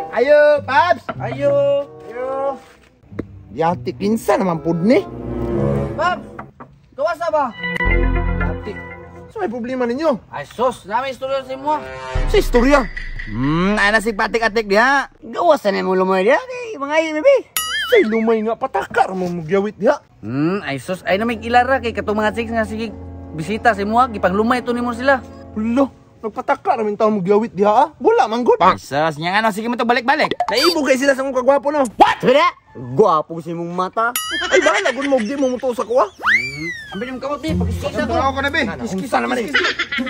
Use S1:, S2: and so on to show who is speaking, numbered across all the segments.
S1: Ayo, Paps!
S2: Ayo!
S1: Ayo! Yati, kinsa naman pud ni?
S2: Paps! Kawasa ba?
S1: Yati. So may problema ninyo?
S2: Ay sus, nami istorya sa imo.
S1: Sa istorya?
S3: Ana si patik-atik diha.
S4: Gawasan na mo lumay diha kay mga ay bebe.
S1: Say lumay nga pataka ra mo magyawit diha.
S2: Ay sus, ay na may ilara kay katong mga chicks nga sige bisita sa imo, gipanglumay to nimo sila.
S1: Hulo, nagpataka ra min taon magyawit diha ah. Wala man gud.
S3: Ay sus, nya ano sige mo to balik-balik.
S1: Naibog kay sila sa mong kagwapo no.
S4: What? Sabi gwapo sa imong mata.
S1: Ay bahala gud mo di mo mutuo sa kuha.
S2: Ambil yung kamot ni, pagkiskisa ko.
S3: Ako na be.
S1: Kiskisa naman eh.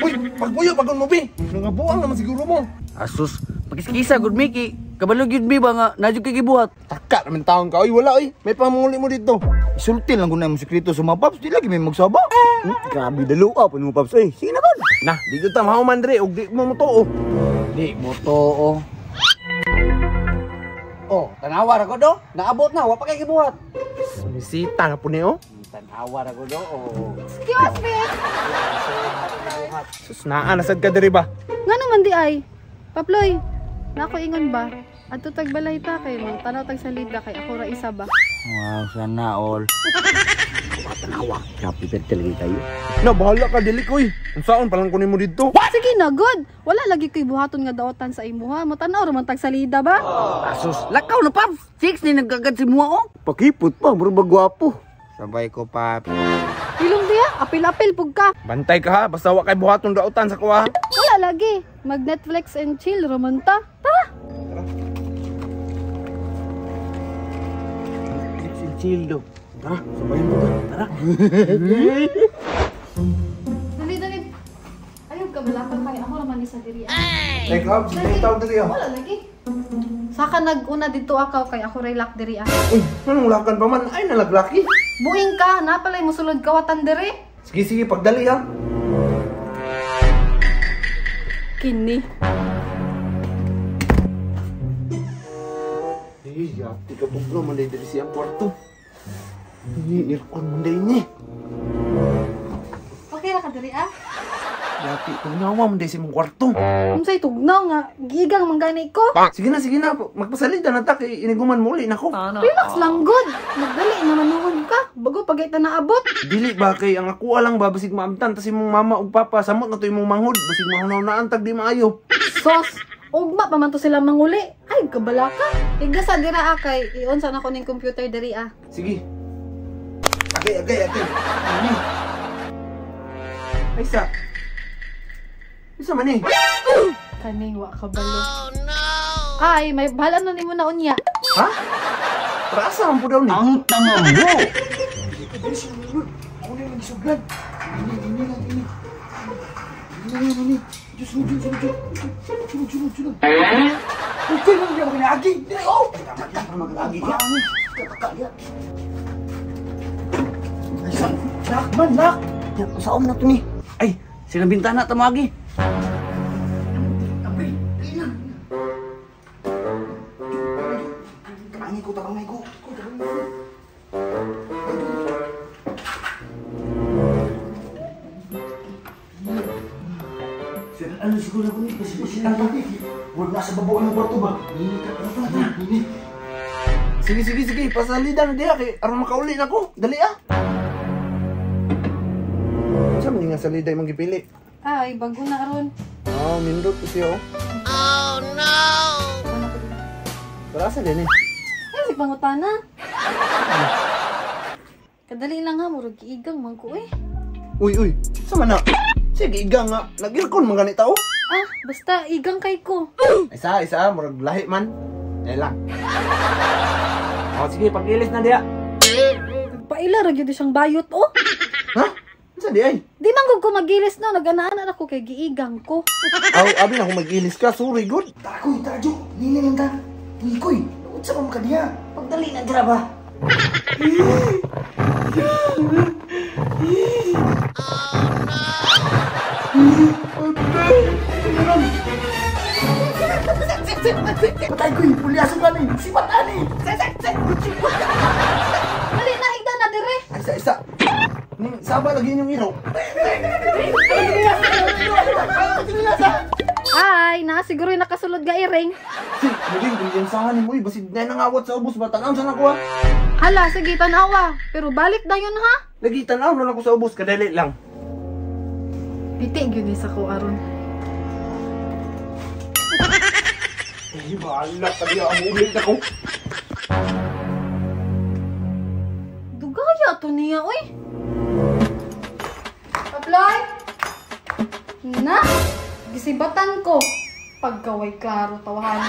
S1: Uy, pagbuyo bagon mo be. Nangabuang naman siguro mo.
S2: Asus, pagkiskisa gud Miki. Kabalo gyud mi ba nga nadyo kay gibuhat.
S1: Taka naman taon ka. Oy, wala oy. May pamuli mo dito.
S3: Isulti lang gud na mo sekreto sa mga Paps, di lagi may magsaba.
S4: Grabe dalo pa mo Paps oy. Sige na kon.
S1: Na, di ko tamaw man dre og di mo mutuo.
S2: Di mo to. Oh, tanawa ra ko do. Naabot na, wa pa kay gibuhat.
S1: Misita na po niyo.
S2: Tanawa ra ko do. Oh.
S5: Excuse me!
S1: Sus, naa nasad ka diri ba?
S5: Nga naman di ay. Paploy, nako ingon ba? Adto tag balay ta kay mang tanaw tag salida kay ako ra isa ba.
S3: Wow, sana all.
S4: Tanawa. Grabe pero talaga kayo.
S1: Na bahala ka dili koy. Unsaon pa lang kunin mo dito?
S5: Sige na good. Wala lagi koy buhaton nga daotan sa imuha. Motanaw ra man tag salida ba?
S2: Asus, lakaw na Paps. Chicks ni nagkagad si muha oh.
S4: Pakipot pa, murag ba gwapo.
S3: Sabay ko, Paps.
S5: Ilong diha, apil-apil pug ka.
S1: Bantay ka ha, basta wa kay buhaton daotan sa kuha.
S5: Wala lagi. Mag Netflix and chill ra man ta. Tara.
S1: Netflix and chill do. Tara, sabayan mo ta. Tara.
S5: Dali dali. Ayaw ka balaka kay ako ra man isa diri.
S1: Teka, sige tawag diri ah.
S5: Wala lagi. Saka nag-una dito akaw kay ako ray lock diri ah.
S1: Uy, anong lakan pa man? Ay nalaglaki.
S5: Buing ka, napalay mosulod kawatan diri.
S1: Sige sige, pagdali ha.
S5: Kini.
S1: Eh, yati ka pugno man diri siyang kwarto. Eh, aircon man diri ni.
S5: Okay ra ka diri ah.
S1: Yati, tugnawa man diri sa imong kwarto.
S5: Unsay tugnaw nga gigang man gani ko.
S1: Sige na, magpasalida na ta kay iniguman muli nako.
S5: Relax lang good. Magdali naman nuon ka. Bago pagay ta naabot.
S1: Dili ba kay ang ako lang ba basig maamtan tas imong mama ug papa samot na to imong manghod basig mahunaw-naan tag di maayo.
S5: Sos, ugma pa man to sila manguli. Ay kabala ka. Igasa dira ah, kay i-on sa nako ning computer diri ah.
S1: Sige. Agay agay agay. Ani. Ay sa. Isa man eh.
S5: Kaning wa kabalo. Oh no. Ay, may bahala na nimo na unya.
S1: Ha? Para asa man po daw ni?
S3: Ang tanga mo.
S1: Ako na yung magisuglan. Ini, ini lang, ini. Ini, ini, ini. Diyos, sunod, sunod, sunod. Sunod, sunod, sunod.
S3: Okay lang diya makinagi. Dili oh.
S4: Mag-agi ka. Kataka ya.
S3: Ay sa, lock man, lock.
S4: Ya, saom na to ni.
S2: Ay, silang bintana ta mo agi.
S3: Tabangay ko, tabangay ko. Sir, ano siguro ko ni? Kasi sila to. Huwag nasa babo ng kwarto ba? Nini.
S1: Sige, sige, sige. Pasalida na diha kay aron makauli na ko. Dali ah. Sa man nga salida imong gipili?
S5: Ay, bago na aron.
S1: Oh, nindot ko siya oh.
S5: Oh no.
S1: Para sa din eh.
S5: Ay, si pangutana. Kadali lang ha, murag giigang man ko eh.
S1: Uy, uy. Sa man na? Sige, igang nga. Nag-aircon man gani tao.
S5: Ah, basta igang kay ko.
S1: Isa, isa, murag lahi man. Dahil lang. Oh, sige, pag-ilis na diha.
S5: Paila ra gyud siyang bayot oh.
S1: Ha? Unsa di ay?
S5: Di man gud ko magilis no, nag-ana-ana ako kay giigang ko.
S1: Aw, abi na kung mag-ilis ka, sorry good.
S3: Tara koy, tara jo. Nini lang ta. Uy koy, unsa pa man ka diha? Pagdali na dira ba? Patay koy, pulyaso ka ni. Sipat ani.
S5: Dali na higda na dire.
S1: Isa, isa. Ning saba lagi inyong iro.
S5: Ay, na siguro yung nakasulod ga iring.
S3: Si, muling kumpiyansahan mo, basid na nangawat sa ubos ba? Tanaw sa nako ha.
S5: Hala, sige tanawa. Pero balik dayon ha.
S3: Lagi tanaw na lang ko sa ubos, kadali lang.
S5: Piti gyud ni sa ko aron.
S3: Eh, bahala ka diya, ang ulit ako.
S5: Dugaya to niya, oy. Paploy? Na, gisibatan ko. Pagkaway klaro tawahan.